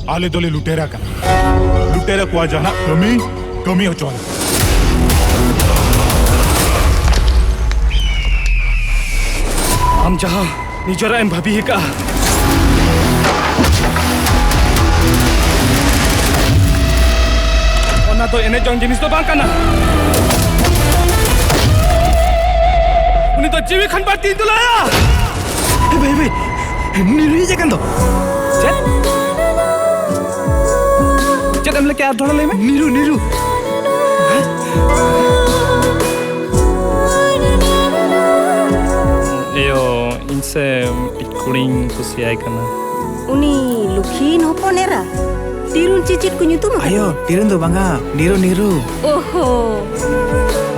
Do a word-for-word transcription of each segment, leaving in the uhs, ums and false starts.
ᱟᱞᱮ ᱫᱚᱞᱮ ᱞᱩᱴᱮᱨᱟ ᱠᱟᱱᱟ᱾ ᱞᱩᱴᱮᱨᱟ ᱠᱚᱣᱟ ᱡᱟᱦᱟᱱᱟᱜ ᱠᱟᱹᱢᱤ, ᱠᱟᱹᱢᱤ ᱦᱚᱪᱚ ᱟᱞᱮ᱾ ᱟᱢ ᱡᱟᱦᱟᱸ ᱱᱤᱡᱮᱨᱟᱜ ᱮᱢ ᱵᱷᱟᱹᱵᱤ ᱟᱠᱟᱫᱼᱟ, ᱚᱱᱟ ᱫᱚ ᱮᱱᱮᱡ ᱡᱚᱝ ᱡᱤᱱᱤᱥ ᱫᱚ ᱵᱟᱝ ᱠᱟᱱᱟ᱾ ᱩᱱᱤ ᱫᱚ ᱡᱤᱣᱤ ᱠᱷᱚᱱ ᱵᱟᱹᱲᱛᱤᱧ ᱫᱩᱞᱟᱭᱟ᱾ ᱮ ᱵᱷᱟᱹᱭ, ᱵᱷᱟᱹᱭ, ᱱᱤᱨᱩᱭ ᱦᱮᱡ ᱟᱠᱟᱱ ᱫᱚ᱾ ᱪᱮᱫ? ᱪᱮᱫ ᱮᱢ ᱞᱟᱹᱭ ᱠᱮᱫᱟ? ᱟᱨ ᱫᱷᱟᱣ ᱞᱟᱹᱭ ᱢᱮ᱾ ᱱᱤᱨᱩ, ᱱᱤᱨᱩ᱾ ᱤᱭᱳ, ᱤᱧ ᱥᱮ ᱢᱤᱫᱴᱤᱡ ᱠᱩᱲᱤᱧ ᱠᱩᱥᱤᱭᱟᱭ ᱠᱟᱱᱟ᱾ ᱩᱱᱤ ᱞᱩᱠᱷᱤᱱ ᱦᱚᱯᱚᱱ ᱮᱨᱟ? ᱴᱤᱨᱩᱱ ᱪᱮ ᱪᱮᱫ ᱠᱚ ᱧᱩᱛᱩᱢ ᱟᱠᱟᱫᱟ? ᱟᱭᱳ, ᱴᱤᱨᱩᱱ ᱫᱚ ᱵᱟᱝᱟ, ᱱᱤᱨᱩ, ᱱᱤᱨᱩ᱾ ᱳᱦᱳ᱾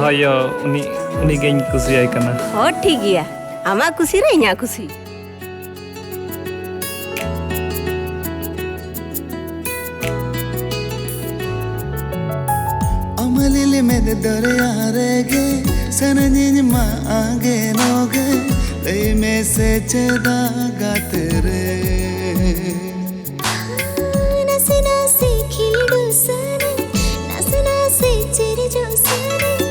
ᱦᱳᱭ ᱭᱳ, ᱩᱱᱤ, ᱩᱱᱤ ᱜᱮᱧ ᱠᱩᱥᱤᱭᱟᱭ ᱠᱟᱱᱟ᱾ ᱦᱚᱸ, ᱴᱷᱤᱠ ᱜᱮᱭᱟ᱾ ᱟᱢᱟᱜ ᱠᱩᱥᱤ ᱨᱮ ᱤᱧᱟᱜ ᱠᱩᱥᱤ᱾ ᱟᱢᱟᱞᱤᱞ ᱢᱮᱫ ᱫᱚᱨᱭᱟ ᱨᱮᱜᱮ ᱥᱟᱱᱟᱧᱤᱧ ᱢᱟ ᱟᱜᱮ ᱱᱚᱜᱮ, ᱞᱟᱹᱭ ᱢᱮᱥᱮ ᱪᱮᱫᱟᱜ ᱜᱟᱛᱮ ᱨᱮ? ᱱᱟᱥᱮ ᱱᱟᱥᱮ ᱠᱷᱤᱞᱰᱩ ᱥᱟᱱᱟᱧ, ᱱᱟᱥᱮ ᱱᱟᱥᱮ ᱪᱮᱨᱡᱚ ᱥᱟᱱᱟᱧ,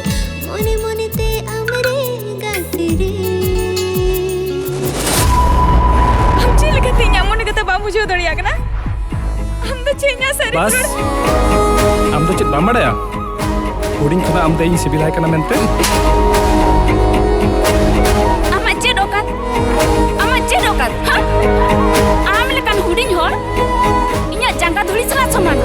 ᱢᱚᱱᱮ ᱢᱚᱱᱮ ᱛᱮ ᱟᱢᱨᱮ ᱜᱟᱛᱮ ᱨᱮ᱾ ᱟᱢ ᱪᱮᱫ ᱞᱮᱠᱟᱛᱮ ᱤᱧᱟᱜ ᱢᱚᱱᱮ ᱠᱟᱛᱷᱟ ᱵᱟᱢ ᱵᱩᱡᱷᱟᱹᱣ ᱫᱟᱲᱮᱭᱟᱜ ᱠᱟᱱᱟ? ᱟᱢ ᱫᱚ ᱪᱮᱫ ᱤᱧᱟᱜ ᱥᱟᱹᱨᱤ ᱵᱟᱥ? ᱨᱚᱲ? ᱟᱢ ᱫᱚ ᱪᱮᱫ ᱵᱟᱢ ᱵᱟᱲᱟᱭᱟ? ᱦᱩᱰᱤᱧ ᱠᱷᱚᱱᱟᱜ ᱟᱢ ᱫᱚ ᱤᱧ ᱥᱤᱵᱤᱞᱟᱭ ᱠᱟᱱᱟ ᱢᱮᱱᱛᱮ? ᱟᱢᱟᱜ ᱪᱮᱫ ᱚᱠᱟᱛ? ᱟᱢᱟᱜ ᱪᱮᱫ ᱚᱠᱟᱛ? ᱦᱟ? ᱟᱢ ᱞᱮᱠᱟᱱ ᱦᱩᱰᱤᱧ ᱦᱚᱲ ᱤᱧᱟᱜ ᱡᱟᱸᱜᱟ ᱫᱷᱩᱲᱤ ᱥᱟᱞᱟᱜ ᱥᱚᱢᱟᱱ᱾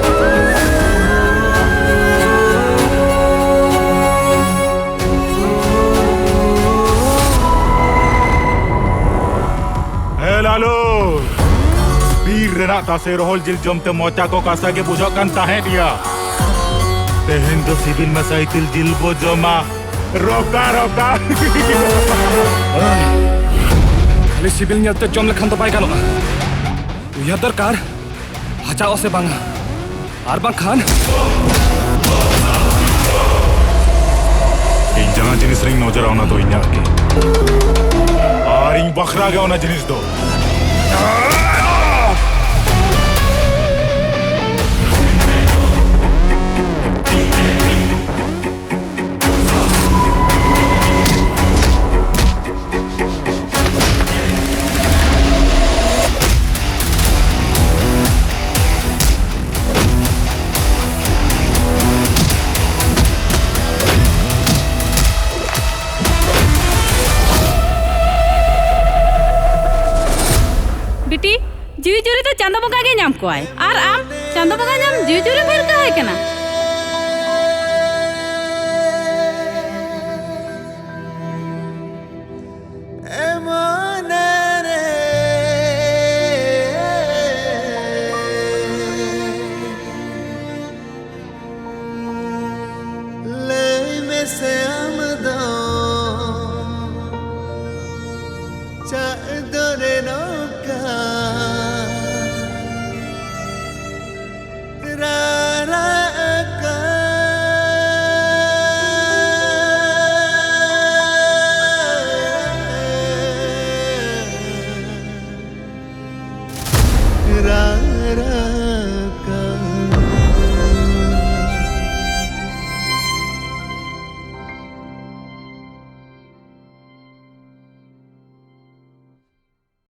ᱦᱮ ᱞᱟᱞᱩ, ᱵᱤᱨ ᱨᱮᱱᱟᱜ ᱛᱟᱥᱮ ᱨᱚᱦᱚᱞ ᱡᱤᱞ ᱡᱚᱢ ᱛᱮ ᱢᱚᱪᱟ ᱠᱚ ᱠᱟᱥᱟ ᱜᱮ ᱵᱩᱡᱷᱟᱹᱜ ᱠᱟᱱ ᱛᱟᱦᱮᱸᱫ ᱭᱟ᱾ ᱛᱮᱦᱮᱧ ᱫᱚ ᱥᱤᱵᱤᱞ ᱢᱮᱥᱟ ᱤᱛᱤᱞ ᱡᱤᱞ ᱵᱚ ᱡᱚᱢᱟ᱾ ᱨᱚᱠᱟ, ᱨᱚᱠᱟ᱾ ᱠᱷᱟᱹᱞᱤ ᱥᱤᱵᱤᱞ ᱧᱮᱞᱛᱮ ᱡᱚᱢ ᱞᱮᱠᱷᱟᱱ ᱫᱚ ᱵᱟᱭ ᱜᱟᱱᱚᱜᱼᱟ᱾ ᱩᱭᱦᱟᱹᱨ ᱫᱚᱨᱠᱟᱨ, ᱦᱟᱡᱟᱜ ᱥᱮ ᱵᱟᱝᱟ, ᱟᱨ ᱵᱟᱝᱠᱷᱟᱱ ᱤᱧ ᱡᱟᱦᱟᱸ ᱡᱤᱱᱤᱥ ᱨᱤᱧ ᱱᱚᱡᱚᱨᱟ, ᱚᱱᱟ ᱫᱚ ᱤᱧᱟᱹᱜ ᱜᱮ᱾ ᱟᱨ ᱤᱧ ᱵᱟᱠᱷᱨᱟ ᱜᱮ ᱚᱱᱟ ᱡᱤᱱᱤᱥ ᱫᱚ᱾ ᱪᱟᱸᱫᱚ ᱵᱚᱸᱜᱟ ᱜᱮ ᱧᱟᱢ ᱠᱚᱣᱟᱭ᱾ ᱟᱨ ᱟᱢ ᱪᱟᱸᱫᱚ ᱵᱚᱸᱜᱟ ᱧᱟᱢ ᱡᱤᱣᱤ ᱡᱩᱨᱤᱢ ᱦᱤᱨᱠᱟᱹ ᱟᱭ ᱠᱟᱱᱟ᱾